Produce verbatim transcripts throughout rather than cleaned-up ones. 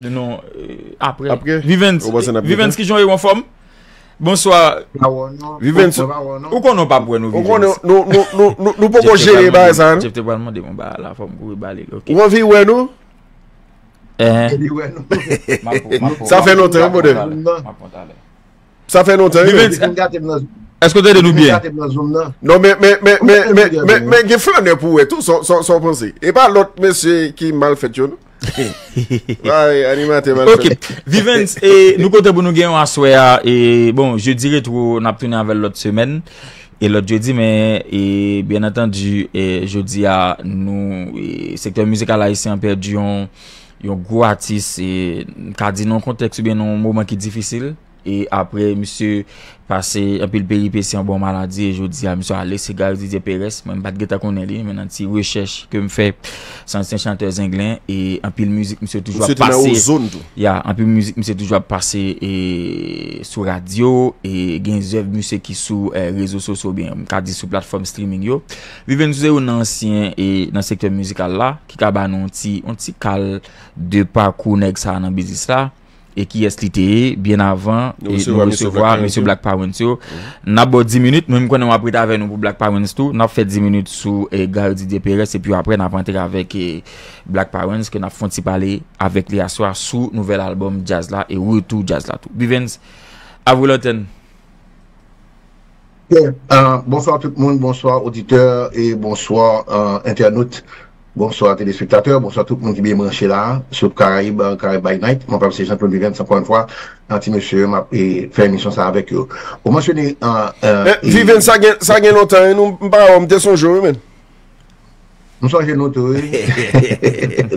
Non, euh, apre. Apre? Vivens, ou panse n ap Vivens, gentan? Kijan w ye, w anfòm? Bonswa. Pa wè w non. Vivens, mwen pa wè w non. Ou konnen w p ap wè nou, ou konnen Vivens. Nou, nou, nou, nou, nou poko Jeff te jere pral bagay mande, sa, non? Jeff te pral mande mwen ba la, fò m kouri ba li, ok. Ou anvi wè nou? Eh. Anvi wè nou. M ap, m ap, sa fè lontan, wi, brother. M ap pran talè. Sa fè lontan, wi. Vivens, èske w tande nou byen? Li vin gate m nan Zoom nan. Non, men, men, men, men, men, men, men gen flannè pou wè tou, sa, sa, sa w panse. E pa lòt mesye ki mal fèt yo, non? Ay, animatè mal fèt. Ok. Vivens, e, nou kontan pou nou gen w aswè a, e, bon, Jedi Retwo, n ap tounen avè l lòt semèn, e lòt jedi, men, e, byen antandi, e, jodi a, nou, e, sektè mizikal ayisyen an pèdi yon, yon gwo atis, e, m ka di nan yon kontèks oubyen nan yon moman ki difisil. E apre misye pase anpil peripesi anba yon maladi, e jodi a misye ale, se Gary Didier Perez. Mwen, m pa t gentan konnen li, men nan ti rechèch ke m fè, se yon ansyen chantè Zenglen, e anpil mizik misye toujou ap pase. Ya, anpil mizik misye toujou ap pase, e, sou radyo, e gen zèv misye ki sou, e, rezo sosyo, oubyen m ka di sou platfòm streaming yo. Vivens, ou se youn nan ansyen, e, nan sektè mizikal la, ki ka ba nou yon ti, yon ti kal de pakou nèg sa a nan biznis la. E kiyès li te ye, byen avan, nou resevwa mesye Black Parents yo. N ap ba w dis minit, mwen m konnen w ap rete avè nou pou Black Parents tou. N ap fè dis minit sou, e, Gary Didier Perez, epi apre n ap antre avèk, e, Black Parents, ke n ap fè yon ti pale avèk li aswè a sou nouvèl albòm djaz la e retou djaz la tou. Vivens, à vous l'antenne. Ok, euh, bonswa tout moun, bonswa oditè e bonswa, euh, entènot, bonswa telespektatè, bonswa tout moun ki byen branche la sou Karayib, euh, Karayib by Night. Mwen pa se Jean Claude Vivens ankò yon fwa, yon ti mesye m ap, e, fè emisyon sa avèk yo. Ou mansyone, euh, euh, Vivens, sa gen, sa gen lontan, wi, nou, m pa wè w, m te sonje w, wi, men. M sonje nou tou, wi.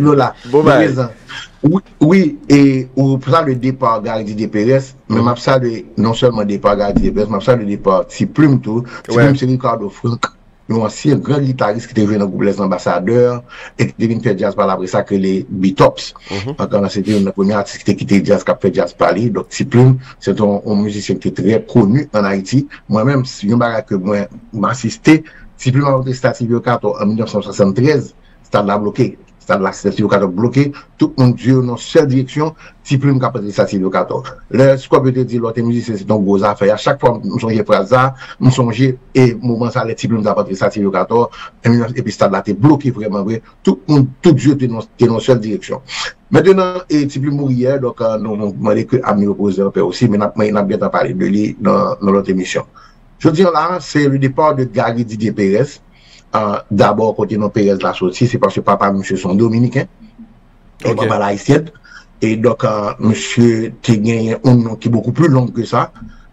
Nou la. Bon bagay. Nou prezan. Wi, wi, e ou salye depa Gary Didier Perez, men m ap salye non sèlman depa Gary Didier Perez, m ap salye depa Ti Plim tou. Ti Plim se Ricardo Frank, yon ansyen gran gitaris ki te jwe nan gwoup Les Ambassadeurs e ki te vin fè djaz pa l apre sa, ki rele Bitops. Ankò, se te youn nan premye atis ki te kite djaz, k ap fè djaz pa li. Donk, Ti Plim, se te yon, yon mizisyen ki te trè koni ann Ayiti. Mwen menm, si yon bagay ke mwen, m asiste, Ti Plim ap antre Stad Sylvio Cator an mil nèf san swasanntrèz, stad la bloke. Stad la, Stad Sylvio Cator bloke. Tout moun di yo nan sèl direksyon, Ti Plim k ap antre Stad Sylvio Cator. Lè Scorpio te di lòt mizisyen se t on gwo zafè a, chak fwa m sonje fraz sa, m sonje e moman sa lè Ti Plim t ap antre Stad Sylvio Cator, epi stad la te bloke vrèman vre. Tout moun, tout zye te nan, te nan sèl direksyon. Mentenan, e, Ti Plim mouri yè, donk, e, nou, nou mande ke ame repoze an pè osi, men n ap, n ap gentan pale de li nan, nan lòt emisyon. Jodi an la, se le départ de Gary Didier Perez. Euh, dabò, kote non Perez la soti, se paske papa misye se yon Dominiken, e manman l ayisyèn. E donk, euh, misye te genyen yon non ki bokou pli long ke sa.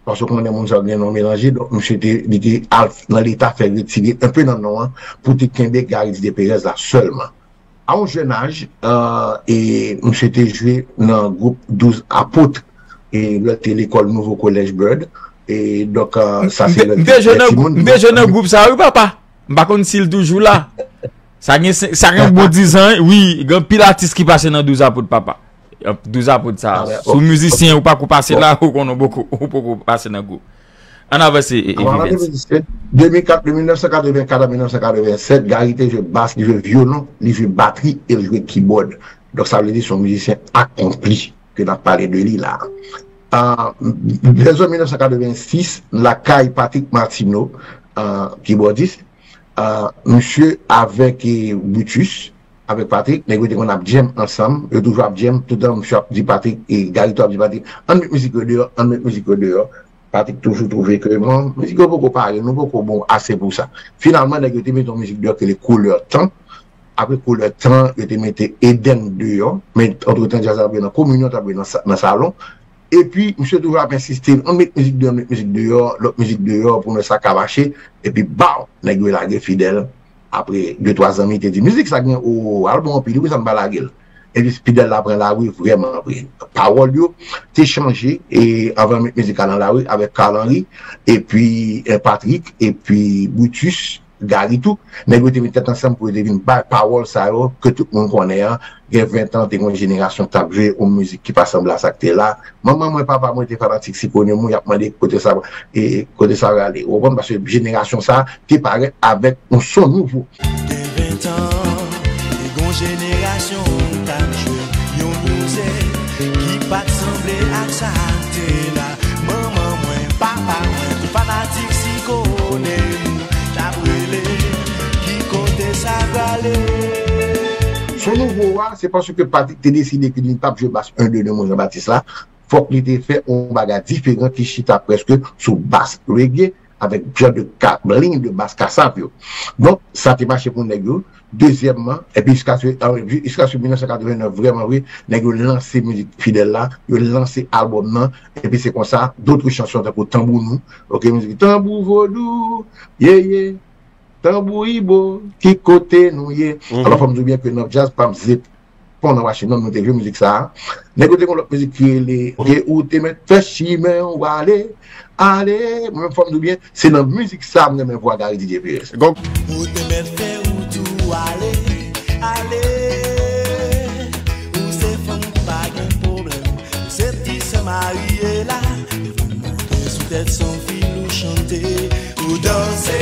Paske w konnen moun sa yo gen non melanje, donk misye te, li te al nan Leta fè retire enpe nan non an pou te kenbe Gary Didier Perez la sèlman. A yon jèn aj, euh, e misye te jwe nan gwoup Douz Apot, e lè te lekòl Nouvo College Bird. E donk, euh, sa se lè m te jwe nan gwoup sa, wi, papa. M pa konn si l toujou la. Sa gen, sa gen bon dizan, wi, gen anpil atis ki pase nan Douz Apot, papa. Douz Apot sa, si w mizisyen, ou pako pase la, ou konnen ou poko, ou poko pase nan gwoup. Ann avanse, e, e, Vivens. De mil kat, de mil nèf san katrevenkat a mil nèf san katrevennsèt, Gary te jwe bas, li jwe vyolon, li jwe batri e li jwe kibòd. Donk, sa vle di se yon mizisyen akonpli ke n ap pale de li la. Ah, vè zòn mil nèf san katrevensis, lakay Patrick Martineau, ah, kibòdis, ah, misye avèk, eh, Brutus, avèk Patrick, nèg yo te konn ap djèm ansanm, yo toujou ap djèm, toutan misye ap di Patrick, e Gary tou ap di Patrick, ann met mizik yo deyò, ann met mizik yo deyò. Patrick toujou twouve ke, bon, mizik yo poko pare, nou poko bon ase pou sa. Finalman, nèg yo te mete yon mizik deyò ki rele Koulè Tan. Apre Koulè Tan, yo te mete Eden deyò. Men, antretan, djaz la ap nan kominyon, t ap nan sa-, nan salon. Epi, misye toujou ap ensiste, ann met mizik deyò, met mizik deyò, lòt mizik deyò, pou nou sa ka mache. Epi, baw, nèg yo lage Fidèl. Apre de twa zanmi te di, mizik sa gen o, al bon anpil, wi, sa m pa lage l. Epi Fidèl la pran lari vrèman vre. Pawòl yo te chanje, e anvan met mizik la nan lari avèk Carl Henry, epi, eh, Patrick, epi Brutus, Gary tou. Nèg yo te met tèt ansanm pou yo te vin bay pawòl sa yo ke tout moun konnen an. Gen ven tan, te gen yon jenerasyon k t ap jwe yon mizik ki pa sanble a sa k te la. Manman mwen, papa mwen te fanatik Siponyom, y ap mande kote sa, e, kote sa prale. Ou konprann? Paske jenerasyon sa te parèt avèk yon son nouvo. Te ven tan, te gon jenerasyon k ap jwe yon mizik. Sa te la, manman mwen, papa mwen, tout fanatik Sikoné nou, t ap rele, ki kote sa prale? Son nouvo wa, se paske Patrick te deside ke li p ap jwe bas un de nan Jean Baptiste la. Fòk li te fè yon bagay diferan ki chita prèske sou bas reggae, avèk jan de ka, liy de bas kasav yo. Donk, sa te mache pou nèg yo. Dezyèmman, epi jiskaske, a, jiskaske mil nèf san katrevenèf, vrèman vre, nèg yo lanse mizik Fidèl la, yo lanse albòm nan, epi se konsa, dòt chanson tankou Tanbou Nou, ok, mizik Tanbou Vodou, ye, ye, Tanbou Ibo, ki kote nou ye? Alò, fò m di w byen ke nan djaz, pa m zip, pon nan machin nan, nou te jwe mizik sa a. Nèg yo te gen lòt mizik ki rele, e ou te mèt fè chimen w ale, ale. Mwen menm, fò m di w byen, se nan mizik sa a m renmen vwa Gary Didier Perez. Ou te mèt fè wout ou ale, ale. Ou se fanm ki pa gen pwoblèm. Ou se ti sè Mariela. Ou monte sou tèt san fil, ou chante, ou danse.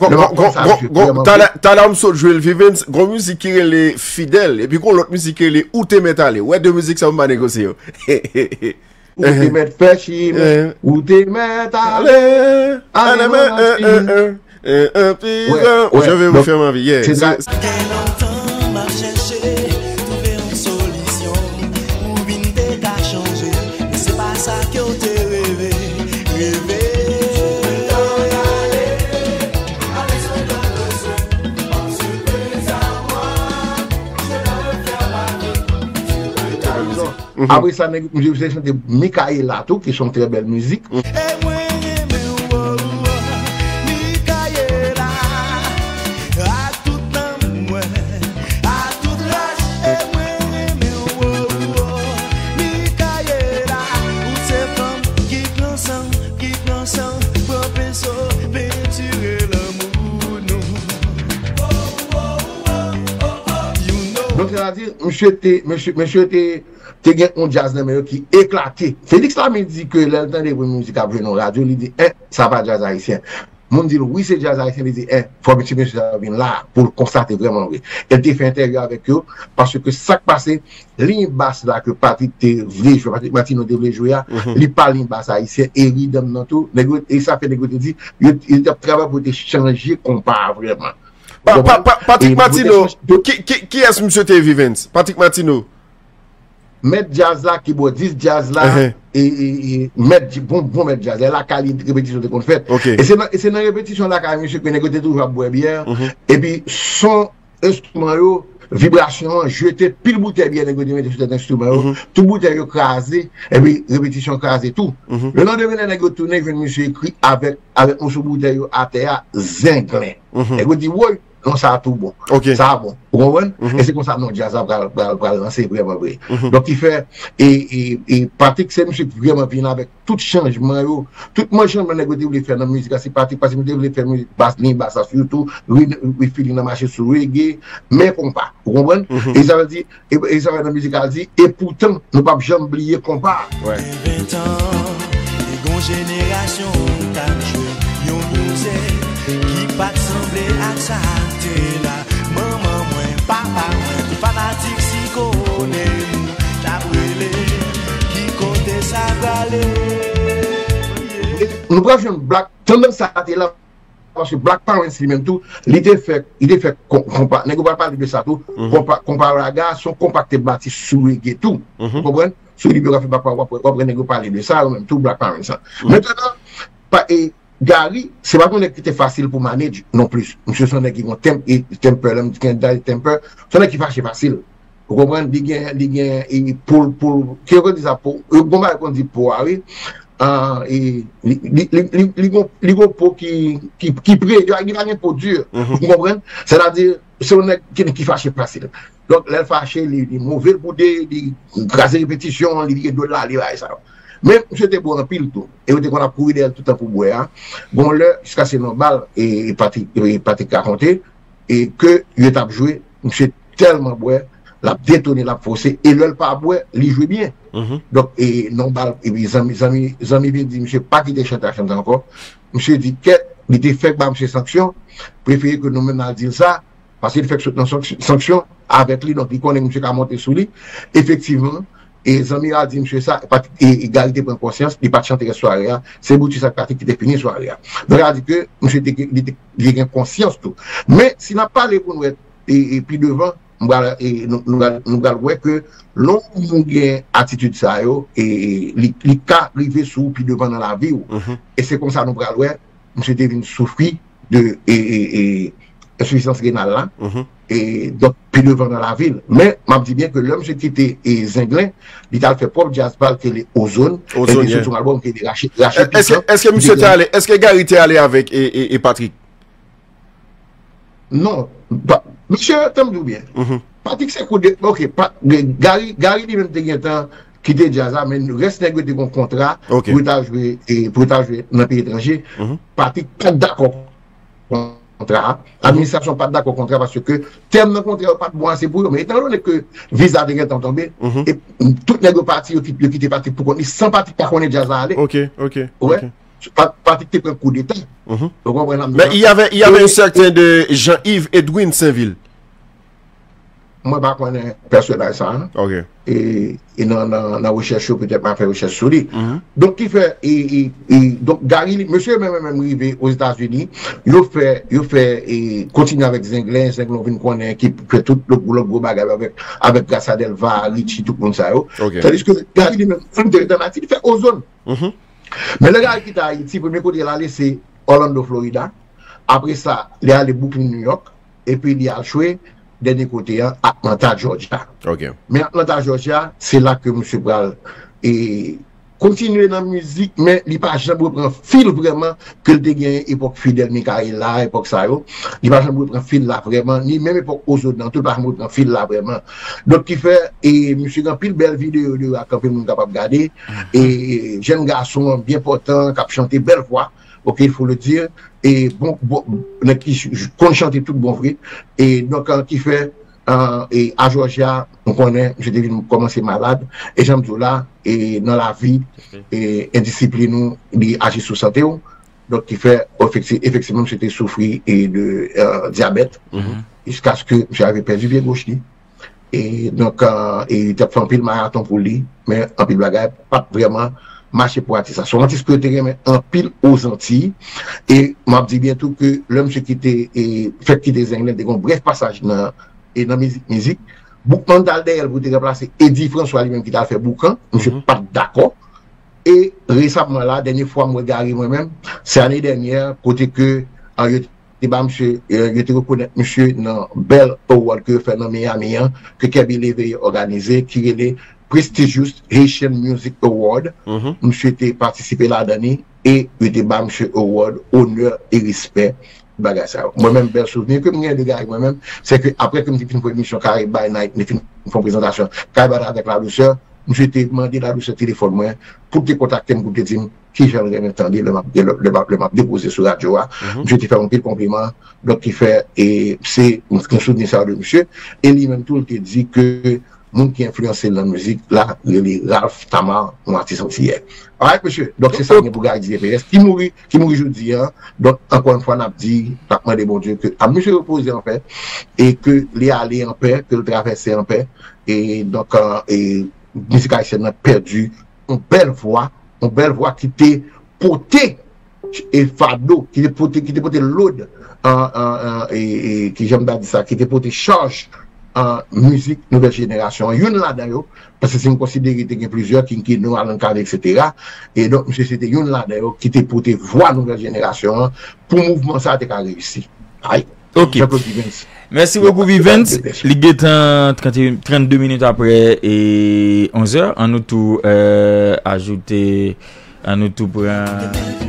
Gon, gon, gon, gon, gon, talè, talè m sot jwe l, Vivens, gon mizik ki rele Fidèl, epi gon lòt mizik ki rele Ou te mèt ale. Ou wè de mizik sa yo, m pa negosye yo. Ou te mèt fè chimen, ou te mèt ale, ale, ale, manman, eh, eh, eh, eh, eh, pizan, je vais vous faire ma vie, yeah. Gen lontan m ap chèche, twouve yon solisyon, ou vin te ka chanje, men se pa sa ke w te reve, reve. Apre sa, nèg, misye te chante Michaela tou, ki se yon trè bèl mizik. E mwen renmen w, Michaela, ak tout nanm mwen, ak tout raj. E mwen renmen w, Michaela, ou se fanm ki pran san, ki pran san, pran penso, pentire lanmou nou. Donk, sètadi, misye te, misye, misye te, te gen yon djaz nan men yo ki eklate. Felix Lamy di ke lè l tande premye mizik ap jwe nan radyo, li di, en, sa pa djaz ayisyen. Moun di l, wi, se djaz ayisyen, li di, en, fò ti mesye sa vin la pou l konstate vrèman vre. E l te fè entèvyou avèk yo, paske sa k pase, liy bas la ke Patrick te vle jwe, Patrick Martineau te vle jwe a, li pa liy bas ayisyen, e ridm nan tou, nèg yo, e sa fè nèg yo te di, yo, yo t ap travay pou yo te chanje konpa a vrèman. Pa, pa, pa, Patrick Martineau, ki, ki, kiyès misye te ye, Vivens? Patrick Martineau. Mèt djaz la, kibòdis djaz la, e, e, e, mèt, bon, bon mèt djaz la, e lakay li repetisyon te konn fèt. E se nan, e se nan repetisyon lakay misye ke nèg yo te toujou ap bwè byè, epi son enstriman yo, vibrasyon an jete pil boutèy byè nèg yo te mete sou tèt enstriman yo, tout boutèy yo kraze, epi repetisyon kraze tou. Lelandemen, lè nèg yo tounen, jwenn misye ekri avèk, avèk moso boutèy yo atè a, zenglen. Nèg yo di, woy, non, sa a tou bon. Sa a bon. Ou konprann? E se konsa non djaz la pral, pral, pral lanse vrèman vre. Donk, ki fè, e, e, e Patrick, se misye ki vrèman vin avèk tout chanjman yo, tout mwen chanjman nèg yo te vle fè nan mizik la, se Patrick, paske misye te vle fè mizik bas, liy bas la sitou, ri, ri feeling nan mache sou reggae, men konpa. Ou konprann? E sa vle di, e, e sa vle nan mizik la di, e poutan, nou p ap janm bliye konpa. Gen ven tan, te gon jenerasyon k t ap jwe yon mizik ki pa t sanble ak sa k te la. Manman mwen, papa mwen, tout fanatik Sikoné nou, t ap rele, ki kote sa prale? Nou pral jwenn Black, tandans sa te la, paske Black Parents li menm tou, li te fè, li te fè kon-, konpa, nèg yo pral pale de sa tou, konpa, konpa raga, se yon konpa ki te bati sou reggae tou. Ou konprann? Sou li yo ka fè bak, w ap, w ap wè nèg yo pale de sa, yo menm tou, Black Parents sa. Mentnan, pa, e, Gary, se pa t yon nèg ki te fasil pou manage non plis. Misye se yon nèg ki gon temp, e, temper, lè m di gen Gary temper, se yon nèg ki fache fasil. Ou konprann? Li gen, li gen, e, pou l, pou l, ki yo konn di sa, pou, yo gon bagay konn di pou a, wi. Ah, e, li, li, li, li, li gon, li gon po ki, ki, ki pre, li pa gen po di. Ou konprann? Sètadi, se yon nèg ki, ki fache fasil. Donk, lè l fache, li, li move l boude, li kraze repetisyon, li vire do l ale, bagay sa yo. Men, misye te bo anpil tou. E yo te konn ap kouri dèyè l tout tan pou bwè a. Gon lè, jiskaske nan bal, e, e Patrick, e Patrick rakonte, e ke yo t ap jwe, misye tèlman bwè, l ap detone, l ap fose, e lè l pa bwè, li jwe byen. Donk, e nan bal, epi zanmi, zanmi, zanmi vin di, misye pa kite chante a chante ankò. Misye di, kèt, li te fèk ba misye sanksyon, prefere ke nou menm n al di l sa, paske li fèk sot nan sanksyon, sanksyon avèk li, donk li konnen misye ka monte sou li. Efektivman, E zanmi a di misye sa, Patrick, e, e Gary te pran konsyans, li pa t chante rès sware a. Se Bouti sa Patrick ki te fini sware a. Donk, sa di ke misye te, li te, li te gen konsyans tou. Men, si n ap pale pou nou wè, e, e pi devan, nou pral, e, nou, nou pral, nou pral wè ke lè yon moun gen atitid sa yo, e, e, li, li ka rive sou ou pi devan nan lavi w. E se konsa nou pral wè, misye te vin soufri de, e, e, e, ensifizans renal la. E, donk, pi devan nan lavi l. Men, m ap di byen ke lè misye kite, e, Zenglen, li t al fè pwòp djaz pa l ki rele Ozone. Ebyen, soti yon albòm ki rele Rache, Rache Pikan. Èske misye te ale, èske Gary te ale avèk e, e, e Patrick? Non, pa, misye, tann m di w byen. Patrick se kou de, ok, pa, Gary, Gary li menm te gentan kite djaz la, men rès nèg yo te gen yon kontra pou yo ta jwe, e, pou yo ta jwe nan peyi etranje. Patrick pa t dakò kontra a. Administrasyon pa t dakò kontra paske tèm nan kontra yo pa t bon ase pou yo. Men etandone ke viza te gentan tonbe, e tout nèg yo pati, yo kite, yo kite Patrick pou kont li, san Patrick pa konnen djaz la ale. Ok, ok, ok. Patrick te pran koudeta. Ou konprann sa m di la? Mais il y avait, il y avait un certain de Jean-Yves Edwin Sainvil. Mwen pa konnen pèsonaj sa a. Ok. E, e nan, nan, nan rechèch yo, petèt m a fè rechèch sou li. Donk, ki fè, e, e, e, donk, Gary, mesye menm, menm rive Ozetazini, yo fè, yo fè, e, kontinye avèk Zenglen, Zenglen vin konnen ki fè tout lòt gwo, lòt gwo bagay avèk, avèk Gracia Delva, Richie, tout moun sa yo. Ok. Tandis ke Gary li menm, li te ret an Ayiti, li fè Ozone. Men lè Gary kite Ayiti, premye kote l ale, se Orlando, Florida. Apre sa, li ale Brooklyn, New York. Epi li al jwe dènye kote a, Atlanta, Georgia. Ok. Men Atlanta, Georgia, se la ke misye pral, e, kontinye nan mizik, men li pa janm repran fil vrèman ke l te gen epòk Fidel Micaela, epòk sa yo. Li pa janm repran fil la vrèman, ni menm epòk Ozone nan tou, li pa janm repran fil la vrèman. Donk, ki fè, e, misye gen anpil bèl videyo deyò a ke anpil moun kapab gade. E, e, jèn gason an, byen pòtan, k ap chante, bèl vwa. Ok, il faut le dire. E bon, bon, nèg ki j-, j-, konn chante tout bon vre. E donk, an, ki fè, an, e a Georgia, nou konnen, misye te vin kòmanse malad. E jan m di w la, e nan lavi, e endisiplin ou, li aji sou sante w. Donk, ki fè, efekti-, efektivman, misye te soufri e de, e, dyabèt. Jiskaske misye rive pèdi pye goch li. E donk, e, e li t ap fè anpil maraton pou li, men anpil bagay pa t vrèman mache pou atis la. Se yon atis ke yo te renmen anpil Ozantiy. E m ap di byen tou ke lè misye kite, e, fèk kite Zenglen, te gen yon brèf pasaj nan, e nan mizik, mizik. Boukman t al dèyè l pou te ranplase Eddy François li menm ki t al fè Boukan. Misye pa t dakò. E resamman la, dènye fwa m wè Gary mwen menm, se ane dènyè, kote ke, e, yo te ba misye, e, yo te rekonèt misye nan bèl award ke yo fè nan Miami an, ke Kèbi Leveye òganize, ki rele Prestigious Haitian Music Award. Misye te patisipe ladan li, e yo te ba misye award, onè e respè, bagay sa yo. Mwen menm, bèl souvni ke m gen de Gary mwen menm, se ke apre ke m te fin fè emisyon Caraïbes by Night, m te fin fè yon prezantasyon Caraïbes by Night avèk Ladouceur, misye te mande Ladouceur telefòn mwen pou l te kontakte m, pou l te di m kijan l renmen tande lè m ap, lè, lè m ap, lè m ap depoze sou radyo a. Misye te fè m anpil konpliman. Donk, ki fè, e se, m, m souvni sa de misye. E li menm tou, l te di ke moun ki enfliyanse l nan mizik la, rele Ralph Thamar, yon atis antiyè. Alright, mesye. Donk, se sa m gen pou Gary Didier Perez, ki mouri, ki mouri jodi a. Donk, ankò yon fwa, n ap di, n ap mande Bondye ke ame misye repoze an pè, e ke li ale an pè, ke l travèse an pè. E donk, e, e mizik ayisyèn nan pèdi yon bèl vwa, yon bèl vwa ki te pote e fado, ki te pote, ki te pote lod, an, an, an, e, e, ki jan m ta di sa, ki te pote chaj, an, mizik nouvèl jenerasyon an. Youn ladan yo, paske si m konsidere te gen plizyè, King Keno, Alan Cavé, etsetera. E donk, misye se te youn ladan yo ki te pote vwa nouvèl jenerasyon an pou mouvman sa a te ka reyisi. Ay, Ok. Jean-Claude Givens. Mèsi bokou, Vivens. Li gentan trannde minit apre e onz è. Ann nou tou, euh, ajoute, ann nou tou pran